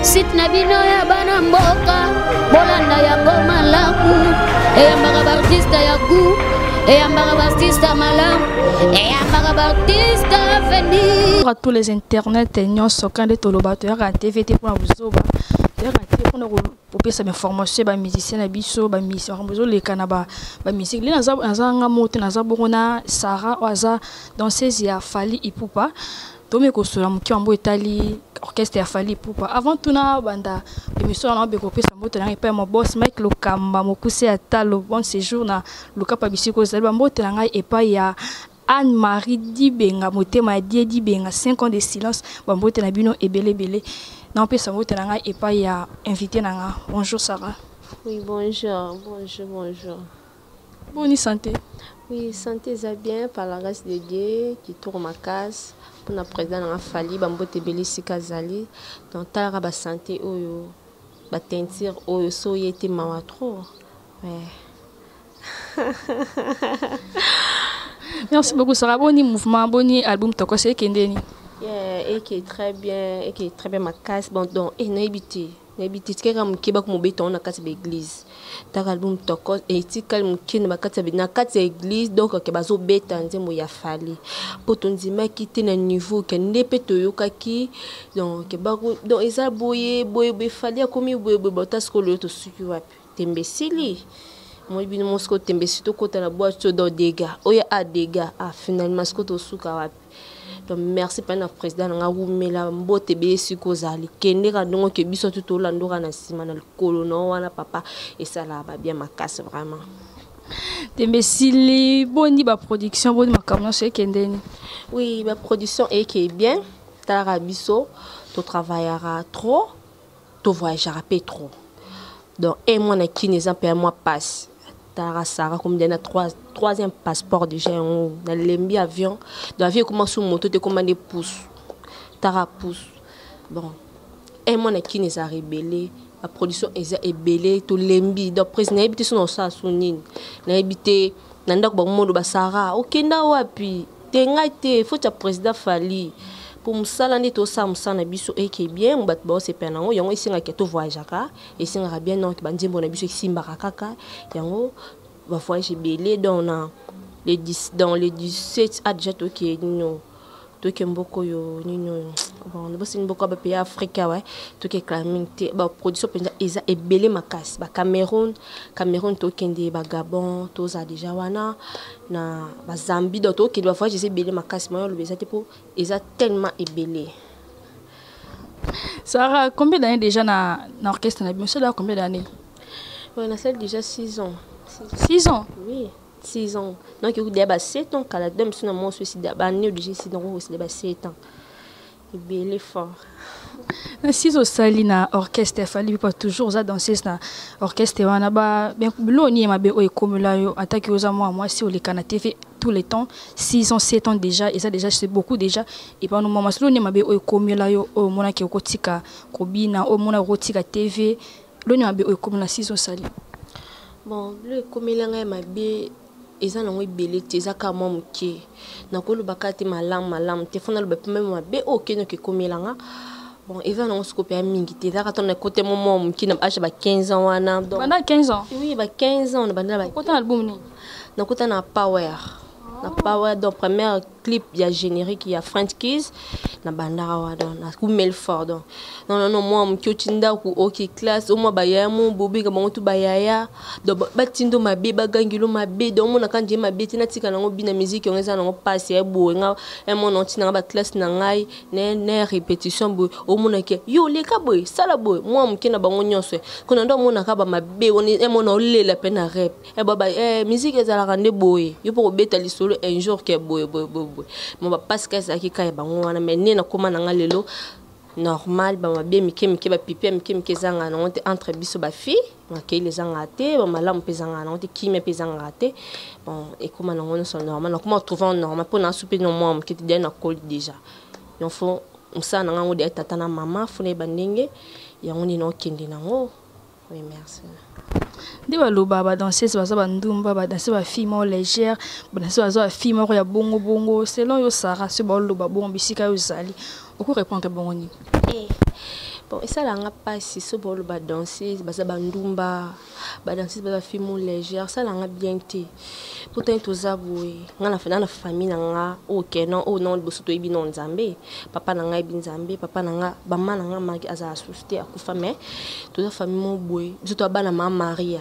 Site na bino ya bana mboka, bolanda yango malamu. Eyambaka baartiste ya gout, eyambaka baartiste ya malamu, eyambaka baartiste avenir. À tous les internets nyonso quand nde toloba toyaka na tv te mpona buzoba, toyaka na tv mpona kopesa bainformation ya bamusicien na biso, bamusicien makambo ezoleka na bamusike. Nde naza nga moko te, naza bongo na Sarah oyo aza danseuse ya Fally Ipupa. Tomi kosola moke yango etali orchestre ya Fally Ipupa. Avant tout na banda émission wana, obe kopesa mbote na ngai epai ya mo boss Mike Lokamba, mokuse ya talo, bon séjour na Lukapa bisiko ozali. Bambote na ngai epai ya Anne-Marie Dibenga, motema ya Die Dibenga, 5 ans de silence, bambote na bino ebele ebele. Na opesa mbote na ngai epai ya invité na nga. Bonjour Sarah. Oui, bonjour, bonjour, bonjour. Boni santé? Oui, santé eza bien par la grâce de Dieu, kitoko makasi. Mpona président nanga Fally, bambote ebele esika azali. Donc talaka basanté oyo, bateinture oyo, so oye te mawa trop. Ouais. Merci beaucoup Sarah. Boni mouvement, boni album Tokos ekendeni? Yeah, eke très bien, eke très bien makasi. Bon, donc, eh, nayebi te. Nayebi te, tikaka moke bakomobeta yango na kati ya baeglise. Taka album Tokos etikali moke na bakati ya na kati ya église, donc ke bazobeta nzembo ya Fally. Po tondimaki te na niveau ke nde mpe toyokaki, donc bako, donc eza boye boye boye, Fally akomi boye boye, bota sikoyo lelo tosuki wapi? Tembe esili. Moi bino mo sikoyo tembe esi tokota na boîte oyo, donc dégâts oyo a dégâts, ah finalement sikoyo tosuka wapi? Donc merci mpe na président na nga, wumela, mbote ebele esika ozali, kendeka ndongo ke biso tu tolandoka na nsima na likolo na wana papa, esalaka babien makasi vraiment. Tembe esili, boni baproduction, boni makambo nyonso ekendeni? Oui, baproduction eke bien, talaka biso totravaillaka trop, tovoyageaka mpe trop. Donc un mois na kini eza mpe un mois passe. Talaka Sara komi na troisième passeport déjà, yango nalembi avion. Donc avion ekoma so moto te, ekoma nde pousse, taka pousse. Bon, un mois na kini eza rebele, baproduction eza ebele, tolembi. Donc président, nayebi te so na osala so nini, nayebi te. Na ndako bakomondo basara okenda wapi te, ngai te, faute ya président Fally po mosala nde tosala mosala na biso eke bien, bato baosepela nango. Yango esengaka tovoyageaka, esengaka bien, donc banzembo na biso esimbaka kaka yango, bavoyage ebele. Donc na le 10, dans le 17 a déjà toke nino, toke mboka oyo nini oyo, bon bosini mboka bapays ya Afrika wa toke clamingi te. Baproduction mpenza eza ebele makasi, bacameroun, Cameroun tokende, bagabon toza déjà wana, na bazambie, donc tokende bavoyage eza ebele makasi. Moyo oloba eza te mpo eza tellement ebele. Sarah, combien d'années déjà na orchestre na bino? C'est combien d'années? Ouais, nasali déjà 6 ans. 6 ans? Oui, 6 ans. Donc ekuti ba 7 ans kala de mosu na mosu esi bane déjà esi, donc osi ba 7 ans ebele fort. Na 6 osali na orchestre ya Fally Ipupa, toujours oza danseuse na orchestre wana, ba biloko nini ya mabe oyo ekomela yo ataki oza mwa mwasi oleka na tv tout le temps? 6 ans, 7 ans déjà, eza déjà, c'est beaucoup déjà. Epa no mwa mwasi, biloko nini ya mabe oyo ekomela yo, oyo omonaki okotika kobina, oyo omonaki okotika tv? Biloko nini ya mabe oyo ekomela 6 ans osali? Bon, bilo ekomela ngai mabe eza nango ebele te, eza kaka mwa moke. Nakoloba kaka te malamu malamu te, fo naloba mpe meme mabe oyo okendeke ekomela nga. Bon, eza nango sikoyo mpe ya mingi te, eza kaka ntango nakote mo mwa moke na age ya ba 15 ans wana. Donc banda 15 ans? Oui, ba 15 ans na banda ba okota na album nini? Nakota na Power, na Power, donc première clip ya générique ya French Keys na bandaka wana, nakumeli fort. Donc non non non, mwa moke oti ndako, oki classe, omwa bayaya mo bobenga bango tu bayaya, donc batindo mabe, bagangilo mabe, donc omonaka nje mabe te. Natika nango bina musique, yango eza nango mpasi ya boye. Nga emona otinanga baclasse na ngai na répétition boye, omonake yo oleka boye, sala boye, mwa moke na bango nyonso kuna nde omonaka bamabe wana, emona olela mpe na rep baba musique ezalaka nde boye, yo mpo kobeta lisolo un jour ke boye boye boye boye mo bapasi ka ezalaki ka ya bango wana. Mais nde nakóma na nga lelo normal, bamabe mike mike, bapipi ya mike mike ezangaka nango te entre biso bafille, makeyeli ezangaka te, bamalamu mpe ezangaka nango te, kimia mpe ezangaka te. Bon, ekóma nango nyonso normal, nakóma trouver normal mpo nasu mpe no mwa moke te, deya nakoli déjà. Donc fo mosala na ngai yango deya tata na mama, fo nayeba ndenge yango nini okende nango. Oui, merci. Nde baloba badanseuse baza bandumba, badanseuse bafille moko légère, badanseuse baza bafille moko ya bongo bongo. Selon yo Sara, so baoloba bongo bisika yo ozali, okorépondre bongo nini? Eh. Bon, esalanga mpasi so baoloba danseuse baza bandumba, badanseuse baza bafille mo légère, esalanga bien te. Potani toza boye, nga na famille na nga oyo ke non, oyo non, liboso toyebi no Nzambe, papa na nga yebi Nzambe, papa na nga, bama na nga maki azala susu te, akufa, mais toza famille mo boye, biso toya bana ma Maria.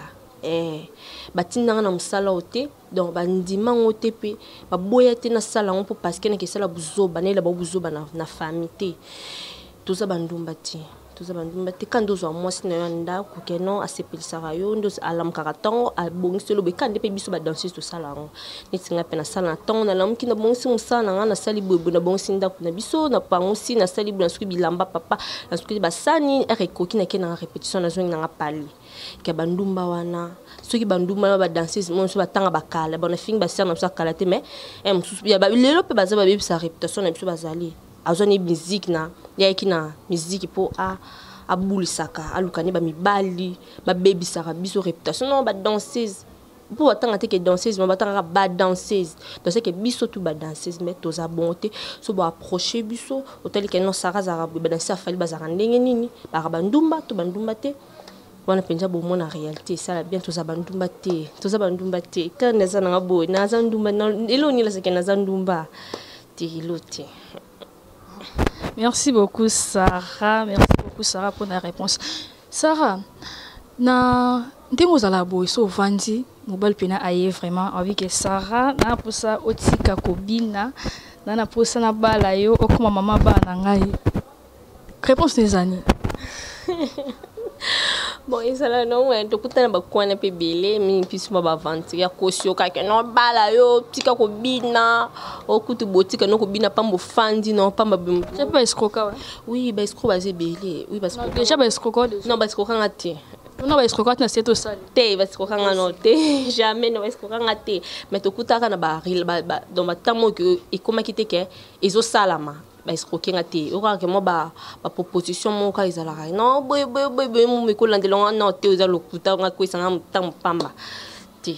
Batindanga na mosala oyo te, donc bandima yango te mpe baboya te nasala yango mpo parce que nake esala buzoba, nayela bango buzoba na famille te. Toza bandumba te, toza bandumba te. Ka nde ozwa mwasi na yo ya ndako ke non, asepelisaka yo, nde alamukaka ntongo, abongisi oloba eka nde mpe biso badanseuse tosala yango. Neti ngai mpe nasala na ntongo, nalamuki, nabongisi mosala na ngai, nasali boyeboye, nabongisi ndako na biso, napangusi, nasali boye, nasuki bilamba papa, nasuki basani, ere ekoki nake na répétition, nazongi nanga pali. Ke bandumba wana, soki bandumba wana badanseuse mo mosusu batanga bakala, bon, nafingi basere na biso akala te, mais mosusu lelo mpe baza babebisa réputation na biso. Bazali azwa ni musique na yayaki na musique mpo abulisaka, aluka nde bamibali babebisaka biso réputation. Non, badanseuse mpo batanga te ke danseuse, mais batangaka badanseuse, donc c'est que biso tu badanseuse, mais toza bongo te. So boapproche biso, otali ke non, Sara azalaka boye, badanseuse afali bazalaka ndenge nini, baka bandumba to bandumba te wana mpenza bomona réalité esala bien. Toza bandumba te, toza bandumba te. Kaka naza nanga boye, naza ndumba elo nini, azalaki naza ndumba te, elo te. Merci beaucoup Sarah, merci beaucoup Sarah pour la réponse. Sarah, na ndenge ozala boye, so ovandi, mobali mpena aye vraiment avi ke Sarah, na mposa otika kobina, na mposa nabala yo, okoma mama bana na ngai, réponse eza nini? Bon, ezala no tokutana bakwana mpe ebele mingi, mpi suma baaventure ya kosi yo kaka no bala yo, tika kobina, okutu botika no kobina pamba, ofandi no pamba. Mpe baescroka wa? Oui, baescroc baza ebele, oui. Déjà baescroka? Non, baescrokanga te. Non, baescroka te na se tosali. Te, baescrokanga no te, jamais, no, baescrokanga te. Mais tokutaka na donc batango oyo ekomaki te ke ezosalama, baescroquer te. Okaka mwa baproposition moko kaka ezalaka non, boye boye boye boye, mo ekolandela nga non te, eza lokuta, nga kwesanga ntango pamba te.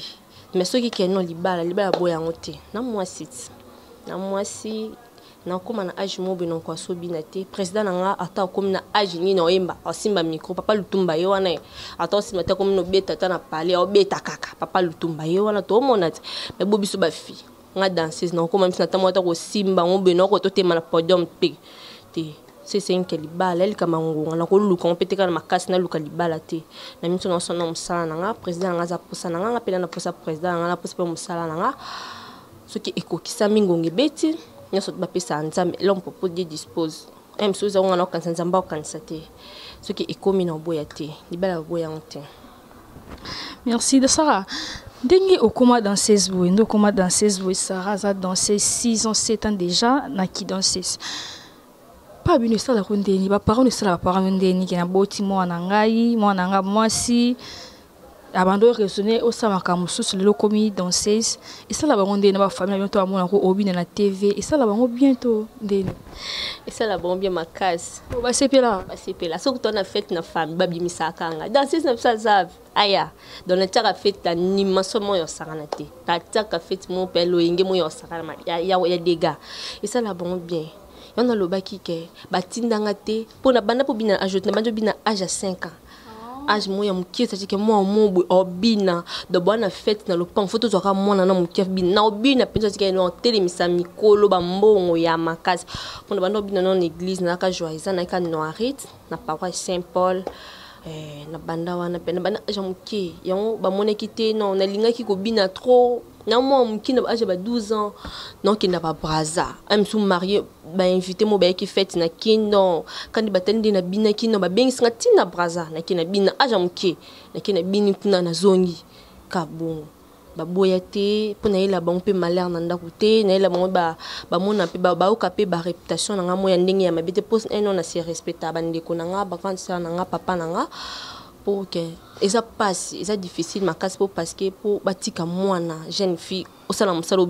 Mais soki ke non, libala, libala boye yango te. Na mwasi ti na mwasi, nakóma na age moko boye, nako asobina te. Président na nga ata akomi na age nini, oyemba, asimba micro, papa Lutumba ye wana, ata osimba te, akomi nobeta ata na pale, aobeta kaka. Papa Lutumba ye wana, toomona te. Mais bo biso bafille, nga danseuse, nakokoma miso na ntango ata kosimba ngo boye, nako totema na podium mpe te. So esengi libala elikama ngonga, nakoluka ngo mpe te kaka na makasi, naluka libala te. Na miso naosala mosala na nga, président na nga aza posa na nga, nga mpe na posa président na nga, na posa mpe mosala na nga. Soki ekokisami, ngonga ebeti, nyonso bapesaka Nzambe, l'homme propos Dieu dispose. Mosusu eza ngo na okanisa, Nzambe akokanisa te. Soki ekomi na oboya te, libala oboya yango te. Merci de Sarah. Ndenge okoma danseuse boye, nde okoma danseuse boye, Sarah aza danseuse 6 ans, 7 ans déjà naki danseuse. Pa bino esalaka ndeni, baparent esalaka, baparent ndeni ke naboti mwana ngai, mwana nga mwasi abandi oraisonne, osala makambo mosusu, lelo okomi danseuse, esala bango ndeni na bafamille na bino to bamonako obina na TV, esala bango bien to ndeni? Esala bango bien makasi. Basepela? Basepela. Soki to na fête na famille, babimisaka nga, danseuse na biso aza aya. Donc natiaka fête, animation moko ya osakana te, natiaka fête moko mpe loyenge moko ya osakana ya dégâts. Esala bango bien. Yango nalobaki ke batindanga te mpo na banda mpo bina age, na bandi obina age ya 5 ans, age moko ya mokie, c'est-à-dire ke mwana mo boye obina. Donc bwana fête na lopango, fo tozwaka mwana na mokie bina na obina mpenza, tika no otelemisa mikolo bambongo ya makasi mpona banda obina no na église. Nayaka joyeux, nayaka Noirite na paroisse Saint Paul. Na banda wana mpe na banda age ya moke, yango bamonaki te non, nalingaki kobina trop na mwa moke. Na age ya ba 12 ans naokenda babraza, mosusu marie bainvité mo bayaki fête na Kino, kandi batali nde nabinaki, no babengisinga ntina Braza, nake na bina age ya moke, nake na bini kuna, nazongi ka bongo. Baboya te mpo nayela bango mpe malheur na ndako te, nayela bango bamona mpe bayoka mpe baréputation na nga mo ya ndenge ya mabe te, mpo eno na se respecta bandeko na nga, bagrande sœur na nga, papa na nga, mpo ke eza mpasi, eza difficile makasi, mpo parce que mpo batika mwana jeune fille osala mosala,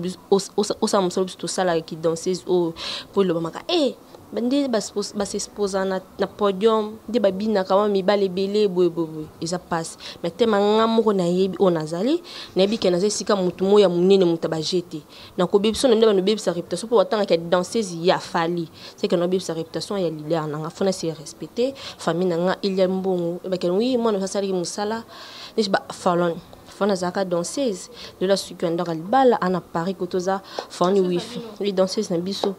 osala mosala biso tosalaka ki danseuse oyo, mpo elobamaka e. Nde basexposa na, na podium nde babinaka wana mibali ebele boye boye boye, eza mpasi. Mais tema nga moko nayebi oyo nazali, nayebi ke naza esika motu moko ya monene, moto abaje te. Nakobebisa na nde banobebisa réputation mpo batangaka ya danseuse ya Fally, c'est que nobebisa réputation ya leader na nga. Fona se respecter famille na nga, elia mbongo ebakela wi mwana asalaki mosala neti ba Falon. Fana azalaka danseuse, lelo asuki ya ndako ya libala ana Paris koto oza Fani wifi wi danseuse na biso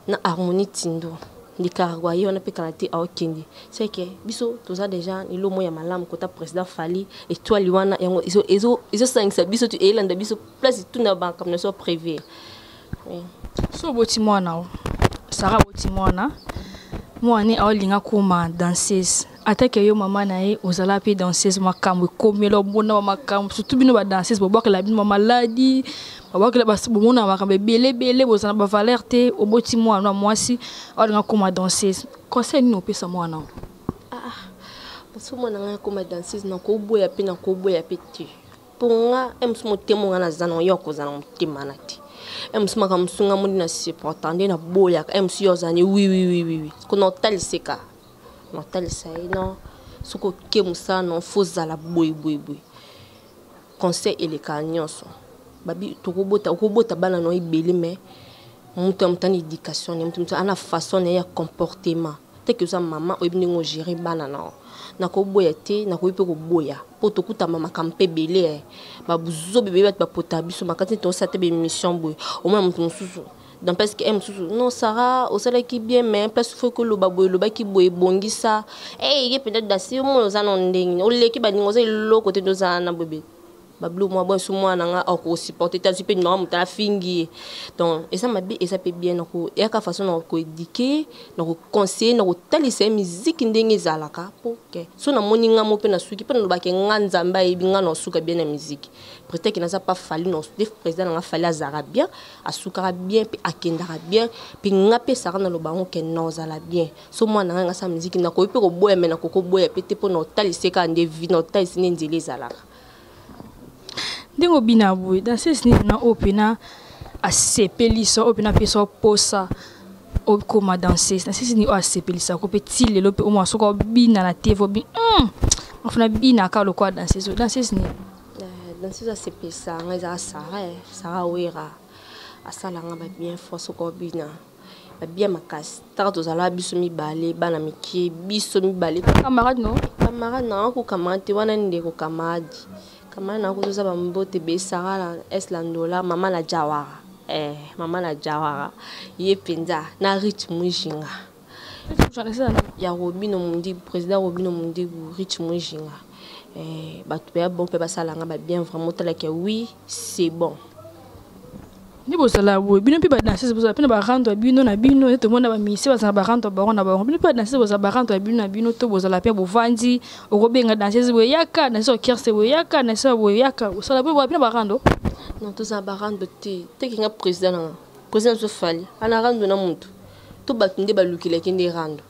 na Harmonie Tindo Nicaragua, ye wana mpe kala te aokende. C'est que biso toza déjà eloko ya malamu kota président Fally, étoile wana yango ezosangisa biso, eyelanda biso place tuna makambo na biso privé. Oui. So oboti mwana o Sara, aboti mwana, mwana aolinga koma danseuse, atake yo mama na ye ozala mpe danseuse, makambo ekomela omona makambo, surtout bino badanseuse bobwakela bino bamaladi, babwakela, bomona makambo ebele ebele, bozala na bavaleur te. Oboti mwana mwasi aolinga koma danseuse, conseil nini opesa mwana o? Ah, parce mwana ngai akoma danseuse, nakoboya mpe, nakoboya mpe te. Mpo nga e mosu motema nga naza na yo akozala na motema na te. E mosu makambo mosu nga moni na supporta nde naboyaka. E mosu yo ozala ni wi wi wi wi wi ko na otaliseka, na otalisa ye non, soki oke mosala non, fo ozala boye boye boye. Conseil elekaka nyonso. Babi tokobota, okobota bana no ebele, mais moto ya moto ana éducation ne moto, moto ana façon na ye ya comportement. Teke oza mama, oyebi ndenge ogere bana na yo. Nakoboya te, nakoki mpe koboya mpo tokutama makambo mpe ebele, babuzoba ebele, bato bapota biso makasi. Tosala te baémission boye, omona moto mosusu dans parce que mosusu non, Sara osalaki bien, mais place faut koloba boye, olobaki boye, ebongisa ye mpenza dasi. Omona oza na ndenge oleki baninga, oza eloko te, tozala na boye babilo mwa bonso. Mwana nga akosupporte te, azwi mpe nimaka moto afingi ye. Donc eza mabe, eza mpe bien. Eyaka façon na koéduquer, na koconseiller, na kotalisa ye miziki ndenge ezalaka, mpo ke so namoni nga mo mpe nasuki mpo nalobaki nga Nzambe ayebi nga na osuka bien na miziki. Peut-être naza pa Fally no, nde président na nga Fally azalaka bien, asukaka bien mpe akendaka bien. Mpe nga mpe Sara naloba yango ke na ozala bien. So mwana ngai ngasala miziki, nakoki mpe koboya, me nakoki koboya mpe te, mpo na otalisa ye kaka nde vie, na otalisa nde nzela ezalaka. Ndenge obina boye, danseuse nini na oyo mpena asepelisa, oyo mpena apesa posa okoma danseuse? Danseuse nini oyo asepelisako mpe ti lelo mpe omwa soki obina na TV obi afuna binaka lokola danseuse oyo? Danseuse nini? Danseuse asepelisa nga ezaka Sara, Sara Wera. Asalanga babien fort, soki obina babien makasi. Taka tozala biso mibale, bana mike, biso mibale. Camarade no? Camarade na ko camarade te, wana ndeko camarade, camarade na ko toza bambote be. Sara la es la ndola, mama na Jawara, mama na Jawara, ye mpenza na Rich Mujinga ya Robino Mundibu, président Robino Mundibu, Rich Mujinga, bato ya bon mpe basalanga babien vraiment. Otalaki oui, c'est bon. Nde bozala boye, bino mpe badanseuse bozala mpe na barando ya bino na bino. Nde tomona bamisie bazala barando ya bango na bango. Bino mpe badanseuse bozala barando ya bino na bino, to bozala mpe bovandi, okobenga danseuse boye yaka, danseuse orchestre boye yaka, danseuse boye yaka, osala boye, boye mpe na barando? Non, tozala barando te. Tekinga président nanga, président biso Fally ana rando na motu to bato nde balukelaki nde rando,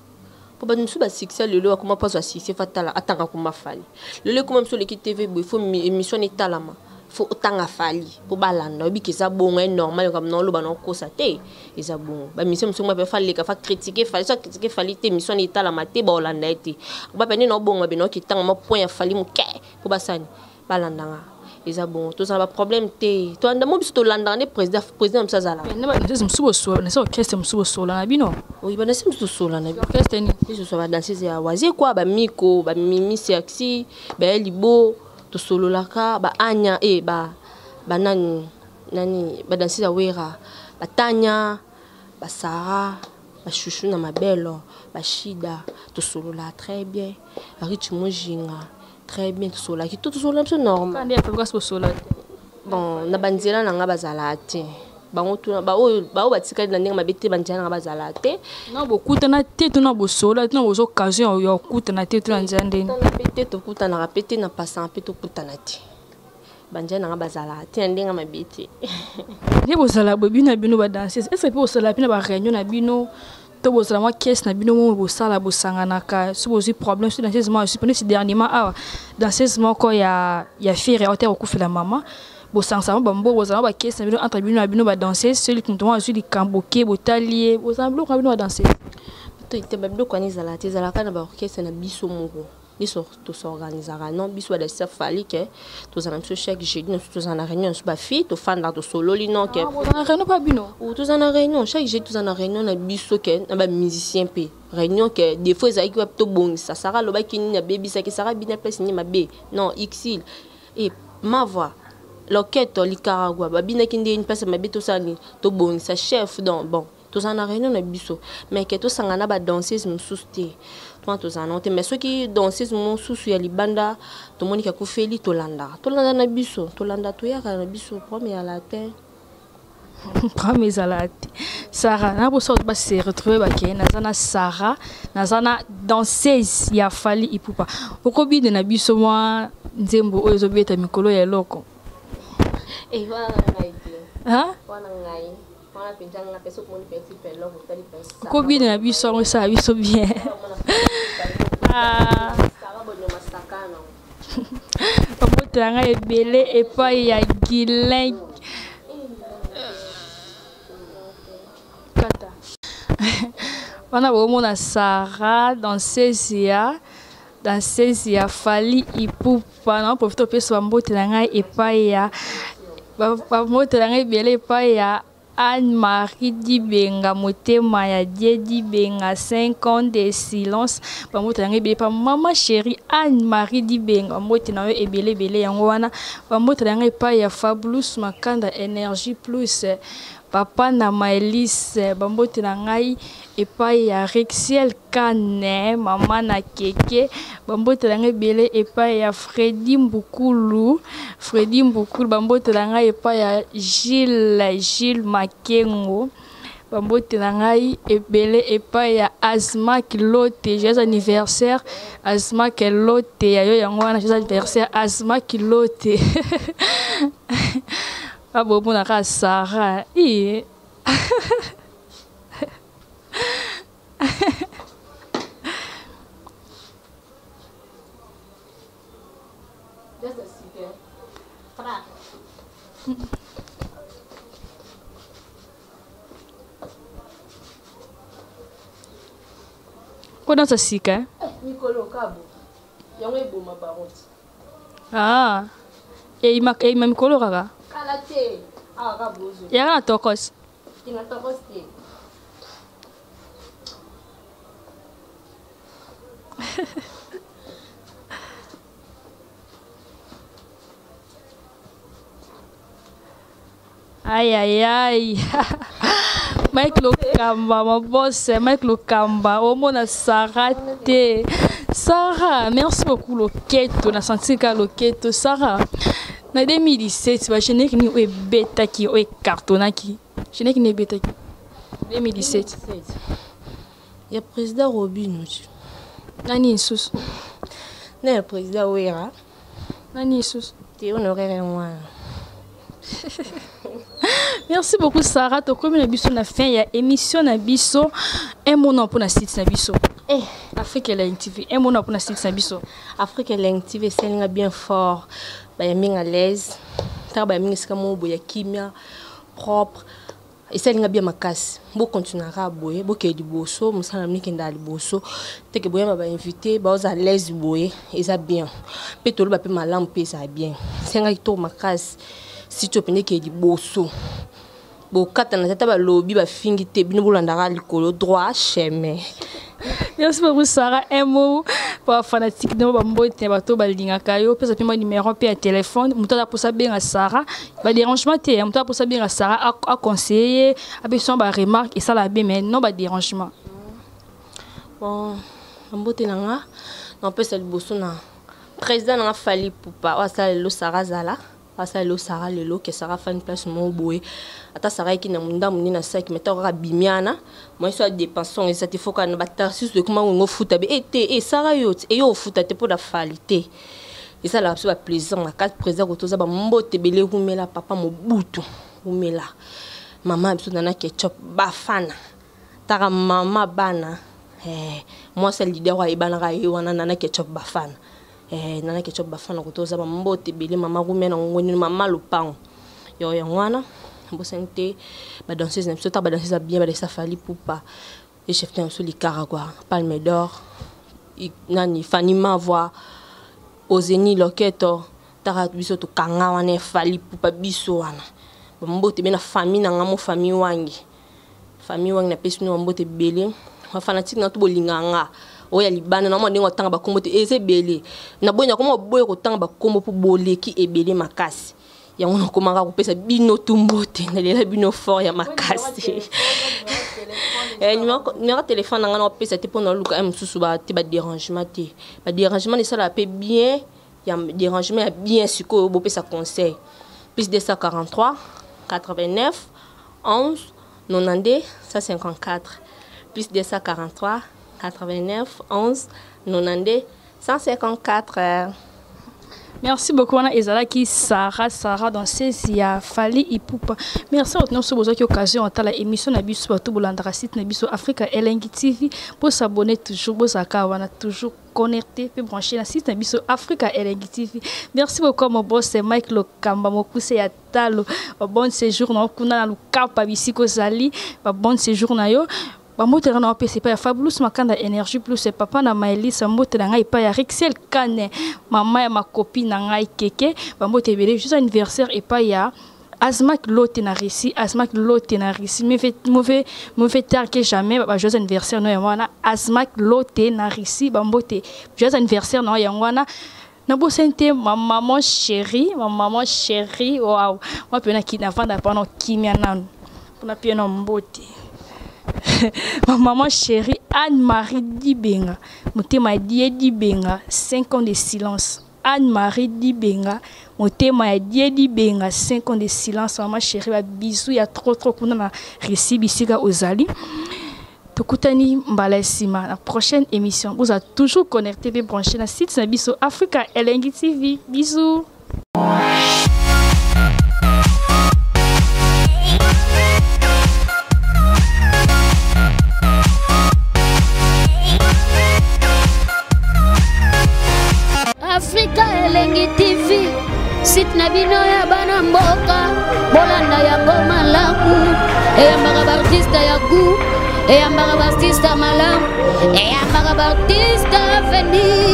mpo bato mosusu basuccès lelo akoma mpo azwa succès, fa tala atanga koma Fally. Lelo ekoma mosu oleki TV boye, fo émission na etalama, fo otanga Fally mpo balanda. Oyebi ke eza bongo, ye normal kama na oloba na okosa te, eza bongo. Bamission mosusu mpe fa leka, fa critique Fally. So acritique Fally te, émission na etalama te, baolanda ye te. Bape nde na obongo babe na okitanga ma point ya Fally moke mpo basani balandanga. Eza bongo, tozala baproblème te, tolanda mo biso, tolandaka nde président, président mosusu azalaka. Badanseuse mosusu bosola na orchestre mosusu, bosola na bino? Oui, badanseuse mosusu tosola na orchestre nini? Biso badanseuse ya wazie kwa bamiko, bamimi sexy, baya libo, tosololaka baanya e ba banani nani, badanseuse ya Wera, batanya, basara, bashushu na mabelo, bashida, tosolola très bien. Rich Mojinga très bien, tosololaki to tosolola biso normal. Nde ya Fabrice bosola te? Bon, na banzela na nga bazala te. Bango tuna baoyo batikali na ndenge mabe te, banzela na nga bazala te. Na bokutana te, to na bosola te, na bozwa occasion ya kokutana te, to na nzela ndeni? Mpe te, tokutanaka mpe te, na pasaka mpe tokutana te. Banzela na nga bazala te na ndenge mabe te. Nde bozala boye, bino na bino badanseuse, est ce que mpe bosala mpe na baréunion na bino, to bozala mwa caisse na bino moko bosala, bosanganaka so bozwi problème, so danseuse moko azwi neti dernièrement awa danseuse moko ya Ferre aote kokufela mama? Bosangisa bango bambongo, bozala bakesi na bino entre bino na bino badanseuse. Soki moto moko azwi likambo ke botali ye, bozala biloko na bino badanseuse. Te, babiloko wana ezala te, ezalaka na baorchestre na biso moko. Biso tosorganisaka non, biso badasisa Fally ke tozala na biso chaque jeudi na biso, tozala na réunion na biso bafille, tofandaka, tosololi non ke Bozala na réunion mpa bino? Tozala na réunion chaque jeudi, tozala na réunion na biso ke na bamusicien mpe réunion ke défaut ezalaki wapi, tobongisa. Sara alobaki nini, abebisaki Sara bina place nini mabe, non xil e mavoi loketo likaragua babinaki ndeni place mabe, tosala nini, tobongisa chef. Donc bon, tozala na réunion na biso, mais ke tosanga na badanseuse mosusu te, twana tozala nango te. Mais soki danseuse mosusu ya libanda tomoni ke akufeli, tolandaka, tolanda na biso, tolanda, toyaka na biso, problème ya te. Problème ezala te. Sara, na boso base retrouve bakeye. Naza na Sara, naza na danseuse ya Fally Ipupa. Okobine na biso mwa nzembo oyo ezobeta mikolo ya eloko. Eh, wana ngai te. Wana ngai wana mpenza nga mpe soki omoni petit peloko otali. Okobine na biso yango, esala biso bien. Bambote na ngai ebele epai ya Guilin kata wana. Bomona Sara, danseuse ya Fally Ipupa. Na profite opesa bambote na ngai epai ya, bambote na ngai ebele epai ya Anne-Marie Dibenga, motema ya Die Dibenga, 5 ans de silence. Bambote na ngai ebele pa mama chérie Anne-Marie Dibenga, bambote na yo ebele ebele yango wana. Bambote na ngai epai ya Fablus Makanda, Énergie Plus, papa na Maëlys. Bambote na ngai epai ya Rexiel Kane, mama na Keke. Bambote na ngai ebele epai ya Fredi Mbukulu, Fredi Mbukulu. Bambote na ngai epai ya Gilles, Gilles Makengo. Bambote na ngai ebele epai ya Asma Kilote. Joyeux anniversaire Asma Kilote, ya yo yango wana. Joyeux anniversaire Asma Kilote. Abomonaka Sara i kodansa sika. Mikolo kabo yango eboma bango ti. Ah, eyima eyima mikolo kaka. Kala te, awa kaka bozo. Yaka na tokos. Tina tokos te. Aïe aïe aïe. Mike Lokamba, mon boss, Mike Lokamba, omona Sarah te. Sarah, merci beaucoup Loketo, na senti ka Loketo. Sarah, na 2017, ba générique ni oyo ebetaki, oyo ecartonnaki. Générique ni ebetaki 2017. Ya président Robino. Nani lisusu? Na ya président Wera. Nani lisusu? Te, honoraire wana. Merci beaucoup Sarah, tokomi na biso na fin ya émission na biso. Un mot non mpona site na biso. Eh. Afrique Elengi TV, un mot non mpona site na biso. Afrique Elengi TV esalinga bien fort. Bayambi à l'aise. Taka bayambi esika moko boye ya kimia, propre. Esalinga bien makasi. Bokontinuaka boye, bokende liboso, mosala na bino ekendaka liboso. Teke boyamba bainvité baoza à l'aise boye, eza bien. Mpe toloba mpe malamu mpe ezala bien. Esengaki to makasi site oyo mpenza ekende liboso. Bokatana tata, balobi bafingi te, bino bolandaka likolo, droit chemin. Merci beaucoup Sarah. Un mot pour fanatique de bambote, bato balingaka yo, pesa pe ma numéro pe ya téléphone. Moto aza posa benga Sarah, ba dérangement te, moto aza posa benga Sarah a conseiller, abeso ba remarque esala bien, mais non ba dérangement. Bon, mbote na nga napesa liboso na président na nga Fally Ipupa, oyo asala lelo Sara azala, asala lelo Sara, lelo ke Sara afandi place moko boye. Ata Sara ayeki na ndambu nde na saki, mai ntango kaka abimi wana, moi so adepense eza te, foka na batarsis ekoma ngongo ofuta be e te e Sara yo ti eyo ofuta te mpo na Fally te. Esalaka biso baplaisir makasi. Président kotoza bambote ebele, rumela papa Mobutu, rumela mama biso Nana Ketchup Bafana, taka mama bana, eh, mwasi ya leader oyo ayebanaka ye wana Nana Ketchup Bafana. Eh, Nana Ketchup bafana kotoza bambote ebele, mama Rumia na ngweni, mama lopango yo yango wana. Bosani te badanseuse na biso, ta badanseuse ya bien, badanseuse Fally Ipupa e chef na biso Likara quoi, Palme d'Or nani, Fanny Mavwa, Ozeni Loketo. Taka biso tokanga wana Fally Ipupa biso wana. Bambote be na famille na nga mo, famille Wangi, famille Wangi, napesi bino bambote ebele. Bafanatike na to bolinga nga oyo ya libanda na mwa ndenge otanga bakombo te, eza ebele. Naboyi nakoma oboya kotanga bakombo mpo boleki ebele makasi. Yango nakomaka kopesa bino tu mbote, nalela bino fort ya makasi. Numéro téléphone na nga na opesa te mpona oluka mosusu te, badérangement te, badérangement esalaka mpe bien ya dérangement ya bien. Sikoyo bopesa conseil: plus 243 89 11 92 154, plus 243 89 11 92 154. Merci beaucoup. Wana ezalaki Sara, Sara danseuse ya Fally Ipupa. Merci bato nyonso bozwaki occasion otala émission na biso. Bato bolandaka site na biso Africa Elengi TV, bosabonner toujours, bozalaka wana toujours connecté mpe branché na site na biso Africa Elengi TV. Merci beaucoup mon boss Mike Lokamba, mokuse ya talo. Babon séjour na kuna na Lukapa, bisika ozali, babon séjour na yo. Bambote na opesa epai ya Fabulous Makanda, Énergie Plus, papa na Maelisa. Mbote na ngai epai ya Rixel Kane, mama ya makopi na ngai keke. Bambote ebele. Juste anniversaire epai ya Azmak Lote na Russie, Azmak Lote na Russie, mauvais, mauvais, mauvais tard que jamais. Ba joyeux anniversaire no yango wana, Azmak Lote na Russie, bambote, joyeux anniversaire no yango wana. Nabosani te ma maman chérie, ma maman chérie. Waouh, moi mpe naki navanda mpana kimia nanu mpona pie na mbote ma maman chérie Anne-Marie Dibenga, motema Die Dibenga, 5 ans de silence. Anne-Marie Dibenga, motema ya Die Dibenga, 5 ans de silence. Maman chérie, babisous ya trop trop kuna na Russie, bisika ozali. Tokutani mbala nsima na prochaine émission. Bozala toujours connecté mpe branché na site na biso Africa Elengi TV. Bisous. Afrika Elengi TV, site na bino ya bana mboka, bolanda yango malamu. Eyambaka baartiste ya goût, eyambaka baartiste malamu, eyambaka baartiste avenir.